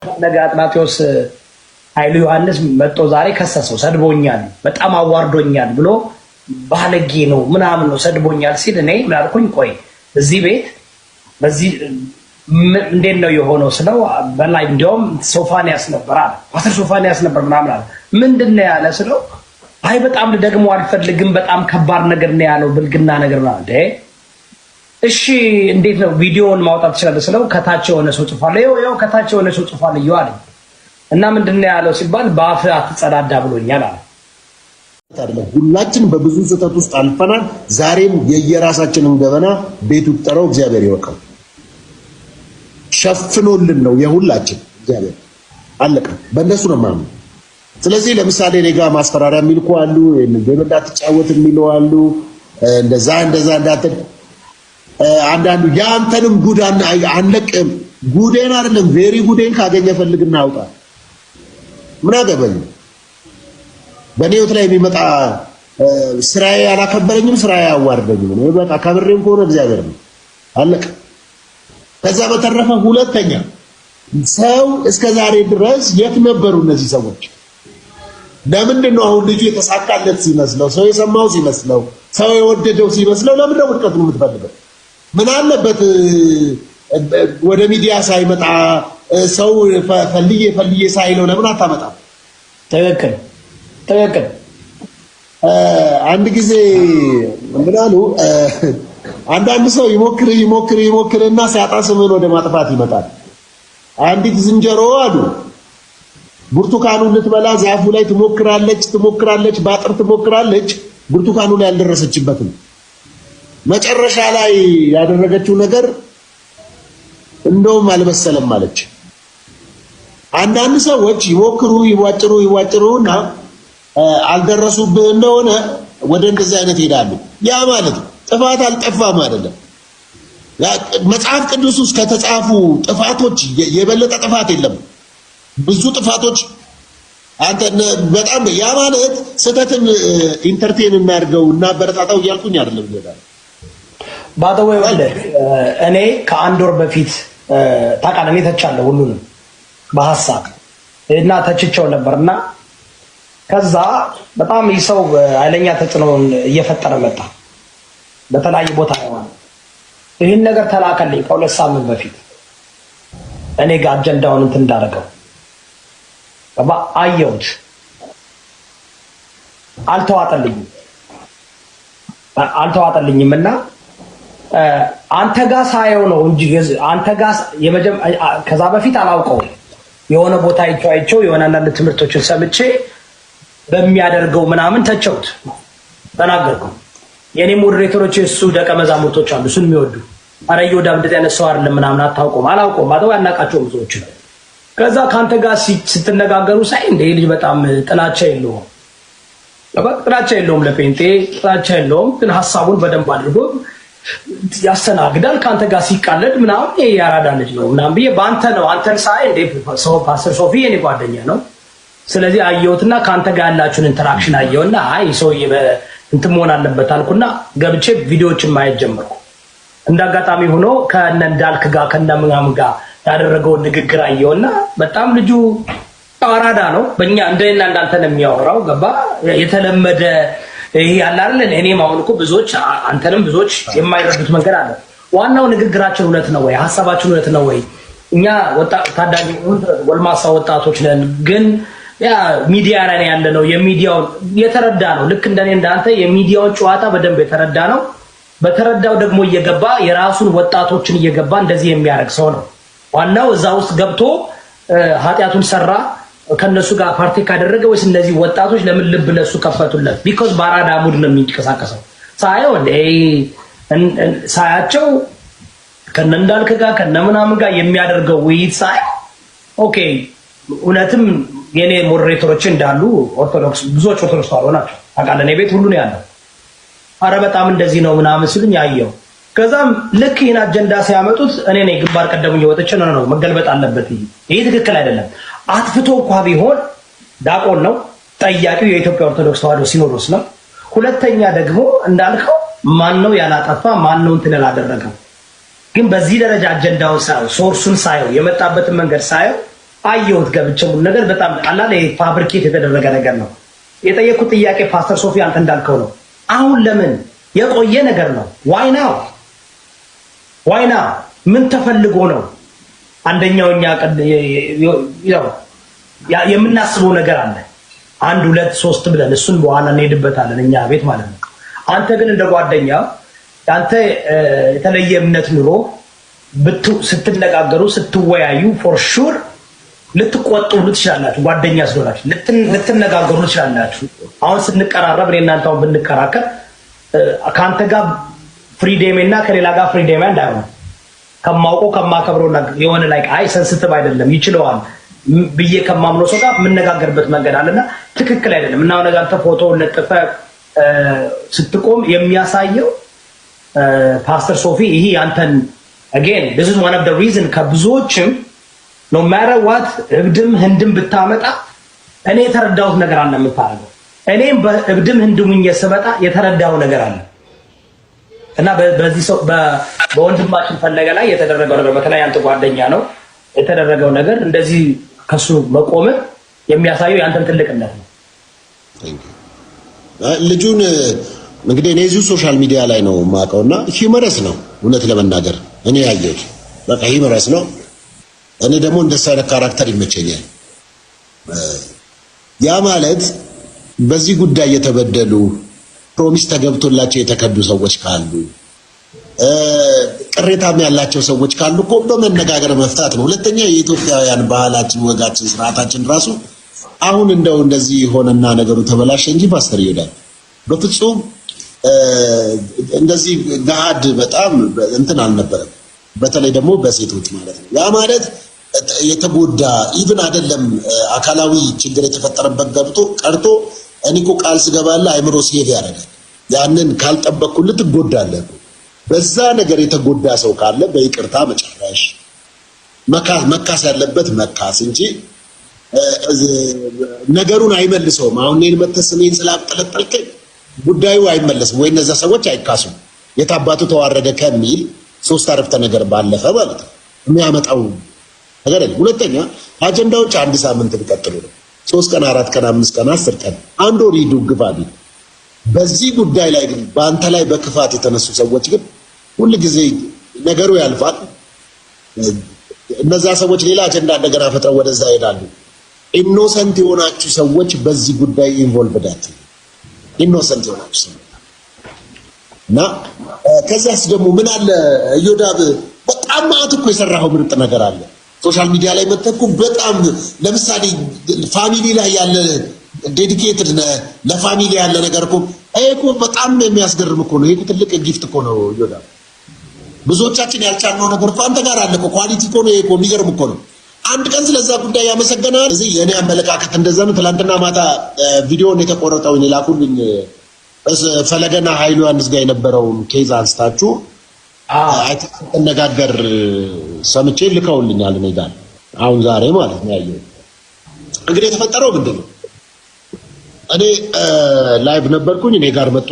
ነገ አጥናቴዎስ ኃይሉ ዮሐንስ መጥቶ ዛሬ ከሰሰው፣ ሰድቦኛል፣ በጣም አዋርዶኛል ብሎ፣ ባለጌ ነው ምናምን ነው፣ ሰድቦኛል ሲል እኔ ምን አልኩኝ? ቆይ፣ እዚህ ቤት በዚህ እንዴት ነው የሆነው ስለው በላይ እንዲያውም ሶፋንያስ ነበር አለ፣ ፓስተር ሶፋንያስ ነበር ምናምን አለ። ምንድን ነው ያለ ስለው አይ በጣም ልደግሞ አልፈልግም፣ በጣም ከባድ ነገር ነው ያለው፣ ብልግና ነገር ነው። እሺ፣ እንዴት ነው፣ ቪዲዮውን ማውጣት ትችላለህ ስለው ከታች የሆነ ሰው ጽፏል፣ ይኸው ከታች የሆነ ሰው ጽፏል እየው አለኝ። እና ምንድን ነው ያለው ሲባል በአፍህ አትጸዳዳ ብሎኛል አለ። አይደለም፣ ሁላችን በብዙ ስህተት ውስጥ አልፈናል። ዛሬም የየራሳችንን ገበና ቤቱ ጠረው እግዚአብሔር ይወቀው። ሸፍኖልን ነው የሁላችን እግዚአብሔር፣ አለቀ። በእነሱ ነው የማምነው። ስለዚህ ለምሳሌ እኔ ጋ ማስፈራሪያ የሚልኩ አሉ፣ game እንዳትጫወት የሚሉ አሉ፣ እንደዛ እንደዛ እንዳትል አንዳንዱ የአንተንም ጉድ አንለቅም። ጉዴን አይደለም፣ very ጉዴን ካገኘ ፈልግና አውጣ። ምን አገባኝ? በእኔ ህይወት ላይ የሚመጣ ስራዬ አላከበረኝም፣ ስራዬ አያዋርደኝም። እኔ በቃ ከብሬም ከሆነ እግዚአብሔር ነው፣ አለቀ። ከዛ በተረፈ ሁለተኛ ሰው እስከ ዛሬ ድረስ የት ነበሩ እነዚህ ሰዎች? ለምንድን ነው አሁን ልጁ የተሳካለት ሲመስለው፣ ሰው የሰማው ሲመስለው፣ ሰው የወደደው ሲመስለው ለምንድን ነው ውድቀቱን የምትፈልገው? ምን አለበት ወደ ሚዲያ ሳይመጣ፣ ሰው ፈልዬ ፈልዬ ሳይለው ለምን አታመጣም? ትክክል። አንድ ጊዜ ምን አሉ፣ አንዳንድ ሰው ይሞክር ይሞክር ይሞክርና ሲያጣ ስምህን ወደ ማጥፋት ይመጣል። አንዲት ዝንጀሮ አሉ ብርቱካኑን ልትበላ ዛፉ ላይ ትሞክራለች ትሞክራለች፣ በአጥር ትሞክራለች። ብርቱካኑ ላይ አልደረሰችበትም። መጨረሻ ላይ ያደረገችው ነገር እንደውም አልበሰለም አለች። አንዳንድ ሰዎች ይሞክሩ ይቧጭሩ ይቧጭሩና አልደረሱብህ እንደሆነ ወደ እንደዚህ አይነት ይሄዳሉ። ያ ማለት ጥፋት አልጠፋም አይደለም። መጽሐፍ ቅዱስ ውስጥ ከተጻፉ ጥፋቶች የበለጠ ጥፋት የለም። ብዙ ጥፋቶች አንተ በጣም፣ ያ ማለት ስህተትን entertain እናድርገው እና በረታታው እያልኩኝ አይደለም። ይላል። By the way፣ እኔ ከአንድ ወር በፊት ታውቃለህ፣ እኔ ተቻለሁ ሁሉንም በሀሳብ እና ተችቸው ነበር። እና ከዛ በጣም ይህ ሰው ኃይለኛ ተጽዕኖውን እየፈጠረ መጣ በተለያየ ቦታ ላይ። ይህን ነገር ተላከልኝ ከ2 ሳምንት በፊት። እኔ ጋር አጀንዳውን እንትን እንዳደረገው አየሁት፣ አልተዋጠልኝም እና አንተ ጋር ሳየው ነው እንጂ አንተ ጋር ከዛ በፊት አላውቀውም። የሆነ ቦታ አይቼው አይቼው የሆነ አንዳንድ ትምህርቶችን ሰምቼ በሚያደርገው ምናምን ተቸውት ተናገርኩ። የእኔ moderator ኦች የእሱ ደቀ መዛሙርቶች አሉ፣ እሱን የሚወዱ። ኧረ እዮዳብ እንደዚህ አይነት ሰው አይደለም ምናምን፣ አታውቀውም፣ አላውቀውም፣ አተው ያናቃቸውም ብዙዎች። ከዛ ከአንተ ጋር ስትነጋገሩ ሳይ እንደ ልጅ በጣም ጥላቻ የለውም፣ ጥላቻ የለውም፣ ለጴንጤ ጥላቻ የለውም፣ ግን ሀሳቡን በደንብ አድርጎ ያስተናግዳል። ከአንተ ጋር ሲቃለድ ምናምን ይሄ ያራዳ ልጅ ነው ምናምን ብዬ በአንተ ነው፣ አንተን ሳይ እንደ ፓስተር ሶፊ የኔ ጓደኛ ነው። ስለዚህ አየሁትና ከአንተ ጋር ያላችሁን interaction አየሁና አይ ሰውዬ እንትን መሆን አለበት አልኩና ገብቼ ቪዲዮዎችን ማየት ጀመርኩ። እንደ አጋጣሚ ሆኖ ከነ እንዳልክ ጋር ከነ ምናምን ጋር ያደረገውን ንግግር አየሁና በጣም ልጁ አራዳ ነው። በእኛ እንደና እንዳንተ ነው የሚያወራው። ገባ፣ የተለመደ ይሄ ያለ አይደል? እኔም አሁን እኮ ብዙዎች አንተንም ብዙዎች የማይረዱት መንገድ አለ። ዋናው ንግግራችን እውነት ነው ወይ? ሀሳባችን እውነት ነው ወይ? እኛ ታዳጊ ጎልማሳ ወጣቶች ነን፣ ግን ያ ሚዲያ ላይ ያለ ነው። የሚዲያውን የተረዳ ነው። ልክ እንደኔ እንዳንተ የሚዲያውን ጨዋታ በደንብ የተረዳ ነው። በተረዳው ደግሞ እየገባ የራሱን ወጣቶችን እየገባ እንደዚህ የሚያደርግ ሰው ነው። ዋናው እዛ ውስጥ ገብቶ ኃጢአቱን ሰራ፣ ከነሱ ጋር ፓርቲ ካደረገ ወይስ እነዚህ ወጣቶች ለምን ልብ ለሱ ከፈቱለት? Because በአራዳ mood ነው የሚንቀሳቀሰው። ሳየው እንደ ሳያቸው ከነ እንዳልክ ጋር ከነ ምናምን ጋር የሚያደርገው ውይይት ሳይ okay፣ እውነትም የኔ moderator ኦች እንዳሉ ኦርቶዶክስ፣ ብዙዎች ኦርቶዶክስ ተዋሕዶ ናቸው። ታውቃለህ፣ እኔ ቤት ሁሉ ነው ያለው። አረ በጣም እንደዚህ ነው ምናምን ሲሉኝ አየው። ከዛም ልክ ይህን አጀንዳ ሲያመጡት እኔ ነኝ ግንባር ቀደሙ እየወጥቼ ነው ነው መገልበጥ አለበት፣ ይሄ ትክክል አይደለም። አጥፍቶ እንኳ ቢሆን ዲያቆን ነው፣ ጠያቂው የኢትዮጵያ ኦርቶዶክስ ተዋሕዶ ሲኖዶስ ነው። ሁለተኛ ደግሞ እንዳልከው ማን ነው ያላጠፋ? ማን ነው እንትን ያላደረገው? ግን በዚህ ደረጃ አጀንዳውን ሳየው፣ source ኡን ሳየው፣ የመጣበትን መንገድ ሳየው አየሁት ገብቼ ሙሉ ነገር በጣም አላለ fabricate የተደረገ ነገር ነው። የጠየኩት ጥያቄ ፓስተር ሶፊ አንተ እንዳልከው ነው። አሁን ለምን የቆየ ነገር ነው። Why now? Why now? ምን ተፈልጎ ነው? አንደኛው እኛ የምናስበው ነገር አለ። አንድ፣ ሁለት፣ ሶስት ብለን እሱን በኋላ እንሄድበታለን እኛ ቤት ማለት ነው። አንተ ግን እንደ ጓደኛ አንተ የተለየ እምነት ኑሮ ስትነጋገሩ ስትወያዩ for sure ልትቆጡ ትችላላችሁ። ጓደኛ ስለሆናችሁ ልትነጋገሩ ትችላላችሁ። አሁን ስንቀራረብ እኔ እናንተ አሁን ብንከራከር ከአንተ ጋር freedom ኤ እና ከሌላ ጋር freedom ኤ እንዳይሆን ከማውቀው ከማከብረው የሆነ like አይ sensitive አይደለም ይችለዋል ብዬ ከማምነው ሰው ጋር የምነጋገርበት መንገድ አለና ትክክል አይደለም። እና አሁን አንተ ፎቶ ለጥፈ ስትቆም የሚያሳየው ፓስተር ሶፊ ይሄ ያንተን again this is one of the reason ከብዙዎችም no matter what እብድም ህንድም ብታመጣ እኔ የተረዳሁት ነገር አለ የምታደርገው። እኔም በእብድም ህንድም ሁኜ ስመጣ የተረዳው ነገር አለ። እና በዚህ ሰው በወንድማችን ፈለገ ላይ የተደረገው ነገር፣ በተለይ አንተ ጓደኛ ነው፣ የተደረገው ነገር እንደዚህ ከሱ መቆም የሚያሳየው ያንተን ትልቅነት ነው። ልጁን እንግዲህ እኔ እዚሁ social media ላይ ነው የማውቀው እና humorous ነው። እውነት ለመናገር እኔ ያየሁት በቃ humorous ነው። እኔ ደግሞ እንደሱ አይነት character ይመቸኛል። ያ ማለት በዚህ ጉዳይ የተበደሉ፣ promise ተገብቶላቸው የተከዱ ሰዎች ካሉ፣ ቅሬታም ያላቸው ሰዎች ካሉ እኮ በመነጋገር መፍታት ነው። ሁለተኛ የኢትዮጵያውያን ባህላችን፣ ወጋችን፣ ስርዓታችን ራሱ አሁን እንደው እንደዚህ ሆነና ነገሩ ተበላሸ እንጂ ፓስተር ይሄዳል በፍጹም እንደዚህ ገሃድ በጣም እንትን አልነበረም። በተለይ ደግሞ በሴቶች ማለት ነው። ያ ማለት የተጎዳ even አይደለም አካላዊ ችግር የተፈጠረበት ገብቶ ቀርቶ እኔ እኮ ቃል ስገባልህ አይምሮ save ያደርጋል። ያንን ካልጠበቅኩልህ ትጎዳለህ። በዛ ነገር የተጎዳ ሰው ካለ በይቅርታ መጨረሽ፣ መካስ ያለበት መካስ እንጂ ነገሩን አይመልሰውም። አሁን እኔን መተህ ስሜን ስላብጠለጠልከኝ ጉዳዩ አይመለስም ወይ እነዛ ሰዎች አይካሱም። የታባቱ ተዋረደ ከሚል ሶስት አረፍተ ነገር ባለፈ ማለት ነው የሚያመጣው ነገር የለም። ሁለተኛ አጀንዳዎች አንድ ሳምንት ቢቀጥሉ ነው። 3 ቀን፣ 4 ቀን፣ 5 ቀን፣ 10 ቀን፣ አንድ ወር ሂዱ ግፋ ቢል። በዚህ ጉዳይ ላይ ግን በአንተ ላይ በክፋት የተነሱ ሰዎች ግን ሁል ጊዜ ነገሩ ያልፋል። እነዛ ሰዎች ሌላ አጀንዳ እንደገና ፈጥረው ወደዛ ይሄዳሉ። Innocent የሆናችሁ ሰዎች በዚህ ጉዳይ involved አትሁኑ። Innocent የሆናችሁ ሰዎች እና ከዚያስ ደግሞ ምን አለ እዮዳብ፣ በጣም ማዕት እኮ የሰራኸው ምርጥ ነገር አለ። Social media ላይ መጥተህ እኮ በጣም ለምሳሌ family ላይ ያለ dedicated ለ family ያለ ነገር እኮ ይሄ እኮ በጣም የሚያስገርም እኮ ነው። ይሄ ትልቅ gift እኮ ነው እዮዳብ። ብዙዎቻችን ያልቻልነው ነገር እኮ አንተ ጋር አለ እኮ። Quality እኮ ነው። ይሄ እኮ የሚገርም እኮ ነው። አንድ ቀን ስለዛ ጉዳይ ያመሰገናል። እዚህ የእኔ አመለካከት እንደዛ ነው። ትናንትና ማታ ቪዲዮን የተቆረጠውን የላኩልኝ ፈለገና ኃይሉ ዮሐንስ ጋር የነበረውን case አንስታችሁ ስትነጋገር ሰምቼ ልከውልኛል። እኔ ጋር አሁን ዛሬ ማለት ነው ያየሁት። እንግዲህ የተፈጠረው ምንድን ነው? እኔ live ነበርኩኝ። እኔ ጋር መጡ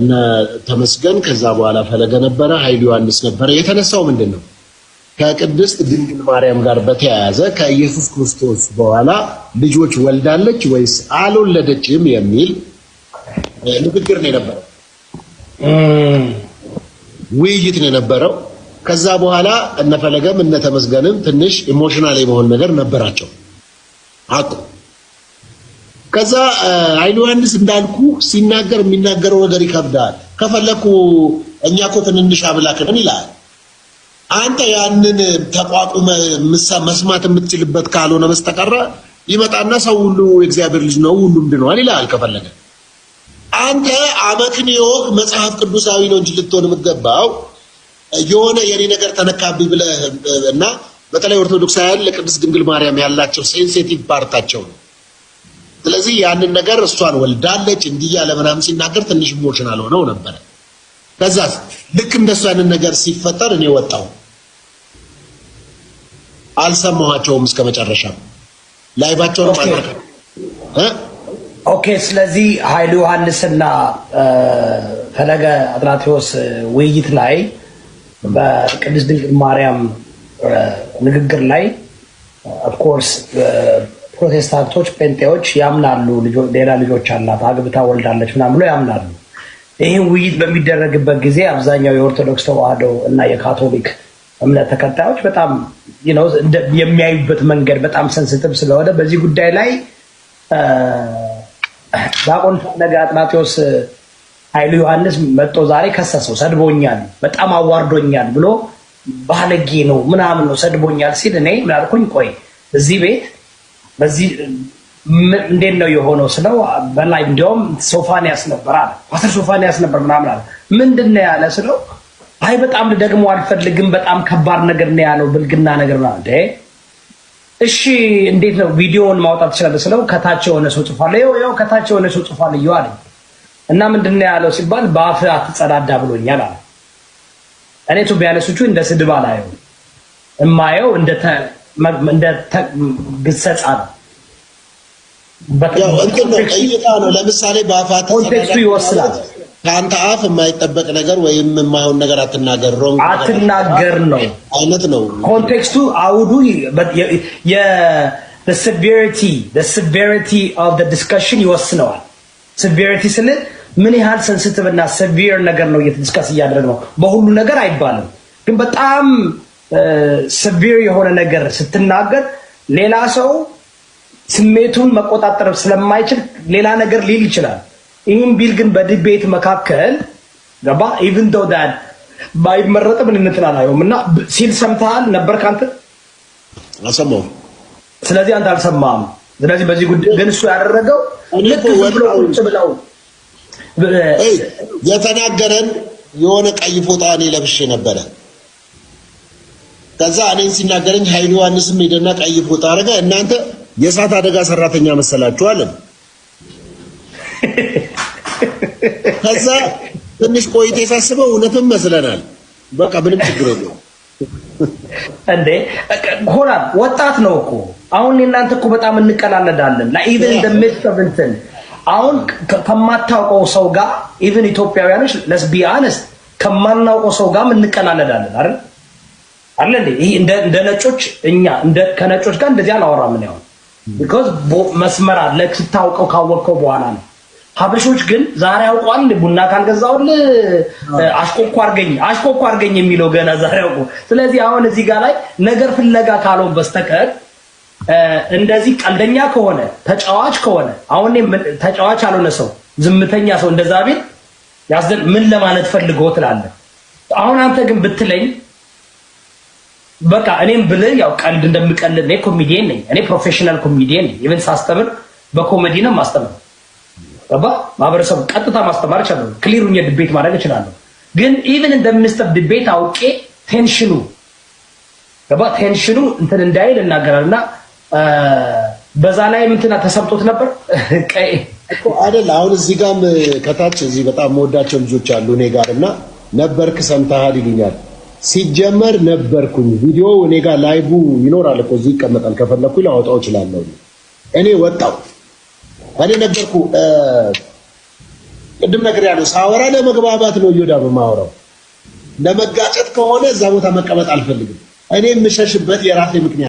እነ ተመስገን፣ ከዛ በኋላ ፈለገ ነበረ፣ ኃይሉ ዮሐንስ ነበረ። የተነሳው ምንድን ነው? ከቅድስት ድንግል ማርያም ጋር በተያያዘ ከኢየሱስ ክርስቶስ በኋላ ልጆች ወልዳለች ወይስ አልወለደችም የሚል ንግግር ነው የነበረው፣ ውይይት ነው የነበረው። ከዛ በኋላ እነ ፈለገም እነ ተመስገንም ትንሽ emotional የመሆን ነገር ነበራቸው አቁ። ከዛ ኃይሉ ዮሐንስ እንዳልኩ ሲናገር የሚናገረው ነገር ይከብዳል። ከፈለኩ እኛ እኮ ትንንሽ አምላክ ነን ይላል። አንተ ያንን ተቋቁመ መስማት የምትችልበት ካልሆነ በስተቀረ ይመጣና ሰው ሁሉ የእግዚአብሔር ልጅ ነው፣ ሁሉም ድኗል ይላል። ከፈለገ አንተ አመክንዮህ መጽሐፍ ቅዱሳዊ ነው እንጂ ልትሆን የምትገባው የሆነ የኔ ነገር ተነካብኝ ብለህ እና በተለይ ኦርቶዶክሳውያን ለቅድስት ድንግል ማርያም ያላቸው sensitive part ኣቸው ነው። ስለዚህ ያንን ነገር እሷን ወልዳለች እንዲህ እያለ ምናምን ሲናገር ትንሽ emotional ሆነው ነበረ። ከዛ ልክ እንደሱ ያንን ነገር ሲፈጠር እኔ ወጣሁ፣ አልሰማኋቸውም እስከ መጨረሻ live ኣቸውንም አልነካም። Okay። ስለዚህ ኃይሉ ዮሐንስና ፈለገ አጥናቴዎስ ውይይት ላይ በቅድስት ድንግል ማርያም ንግግር ላይ Of course ፕሮቴስታንቶች፣ ጴንጤዎች ያምናሉ። ሌላ ልጆች አላት፣ አግብታ ወልዳለች ምናምን ብሎ ያምናሉ። ይህ ውይይት በሚደረግበት ጊዜ አብዛኛው የኦርቶዶክስ ተዋህዶ እና የካቶሊክ እምነት ተከታዮች በጣም የሚያዩበት መንገድ በጣም sensitive ስለሆነ በዚህ ጉዳይ ላይ ዲያቆን ፈለገ አጥናቴዎስ ኃይሉ ዮሐንስ መጥቶ ዛሬ ከሰሰው። ሰድቦኛል፣ በጣም አዋርዶኛል ብሎ፣ ባለጌ ነው ምናምን ነው፣ ሰድቦኛል ሲል እኔ ምን አልኩኝ? ቆይ እዚህ ቤት በዚህ እንዴት ነው የሆነው ስለው በላይ እንዲያውም ሶፋንያስ ነበር አለ፣ ፓስተር ሶፋንያስ ነበር ምናምን አለ። ምንድን ነው ያለ ስለው አይ በጣም ደግሞ አልፈልግም፣ በጣም ከባድ ነገር ነው ያለው፣ ብልግና ነገር ነው። እሺ እንዴት ነው፣ ቪዲዮውን ማውጣት ትችላለህ ስለው ከታች የሆነ ሰው ጽፏል፣ ይኸው ከታች የሆነ ሰው ጽፏል እየው አለኝ። እና ምንድን ነው ያለው ሲባል በአፍህ አትጸዳዳ ብሎኛል አለ። እኔ to be honest እንደ ስድብ አላየው፣ እማየው እንደ ግሰጻ ነው። እይታ ነው። ለምሳሌ በአፍህ context ኡ ይወስናል። ከአንተ አፍ የማይጠበቅ ነገር ወይም የማይሆን ነገር አትናገር፣ wrong አትናገር ነው አይነት ነው። Context ኡ፣ አውዱ፣ severity of discussion ይወስነዋል። Severity ስል ምን ያህል sensitive እና severe ነገር ነው እየተ discuss እያደረግ ነው። በሁሉ ነገር አይባልም፣ ግን በጣም severe የሆነ ነገር ስትናገር ሌላ ሰው ስሜቱን መቆጣጠር ስለማይችል ሌላ ነገር ሊል ይችላል። ይህም ቢል ግን በ debate መካከል ገባ even though that ባይመረጥም እንትን አላየውም እና ሲል ሰምተሃል ነበር ከአንተ? አልሰማሁም። ስለዚህ አንተ አልሰማህም። ስለዚህ በዚህ ጉዳይ ግን እሱ ያደረገው ልክ ዝም ብሎ ቁጭ ብለው የተናገረን የሆነ ቀይ ፎጣ እኔ ለብሼ ነበረ። ከዛ እኔን ሲናገረኝ ኃይሉ ዮሐንስም ሄደና ቀይ ፎጣ አደረገ። እናንተ የእሳት አደጋ ሰራተኛ መሰላችሁ አለን። ከዛ ትንሽ ቆይቴ ሳስበው እውነትም መስለናል። በቃ ምንም ችግር የለውም። እንዴ ሆና ወጣት ነው እኮ። አሁን እናንተ እኮ በጣም እንቀላለዳለን። Even in the midst of እንትን አሁን ከማታውቀው ሰው ጋር፣ even ኢትዮጵያውያኖች፣ let's be honest፣ ከማናውቀው ሰው ጋር እንቀላለዳለን አይደል? አለ እንዴ? ይሄ እንደ ነጮች እኛ እንደ ከነጮች ጋር እንደዚህ አላወራም። ምን ያው because መስመር አለ፣ ስታውቀው ካወቅከው በኋላ ነው። ሀበሾች ግን ዛሬ አውቋል። ቡና ካልገዛሁልህ አሽኮኮ አድርገኝ አሽኮኮ አድርገኝ የሚለው ገና ዛሬ አውቆ። ስለዚህ አሁን እዚህ ጋር ላይ ነገር ፍለጋ ካልሆን በስተቀር እንደዚህ ቀልደኛ ከሆነ፣ ተጫዋች ከሆነ፣ አሁን ተጫዋች ያልሆነ ሰው፣ ዝምተኛ ሰው እንደዛ ቢል ያስደን ምን ለማለት ፈልጎ ትላለህ። አሁን አንተ ግን ብትለኝ በቃ እኔም ብልህ ያው ቀልድ እንደምቀልድ፣ እኔ ኮሜዲየን ነኝ። እኔ professional comedian ነኝ። Even ሳስተምር በኮሜዲ ነው ማስተምር። ገባ? ማህበረሰቡ ቀጥታ ማስተማር እችላለሁ። Clear ሁኜ debate ማድረግ እችላለሁ። ግን even in the midst of debate አውቄ tension ኑ፣ ገባ፣ tension ኑ እንትን እንዳይል እናገራል እና በዛ ላይ እንትና ተሰምቶት ነበር። ቀይ አይደል? አሁን እዚህ ጋርም ከታች እዚህ በጣም መወዳቸው ልጆች አሉ እኔ ጋር እና ነበርክ ሰምተሃል ይሉኛል። ሲጀመር ነበርኩኝ። ቪዲዮ እኔ ጋር live ይኖራል እኮ፣ እዚህ ይቀመጣል። ከፈለኩኝ ላወጣው እችላለሁ። እኔ ወጣው፣ እኔ ነበርኩ። ቅድም ነገር ያለው ሳወራ ለመግባባት ነው እዮዳ በማወራው፣ ለመጋጨት ከሆነ እዛ ቦታ መቀመጥ አልፈልግም። እኔ የምሸሽበት የራሴ ምክንያት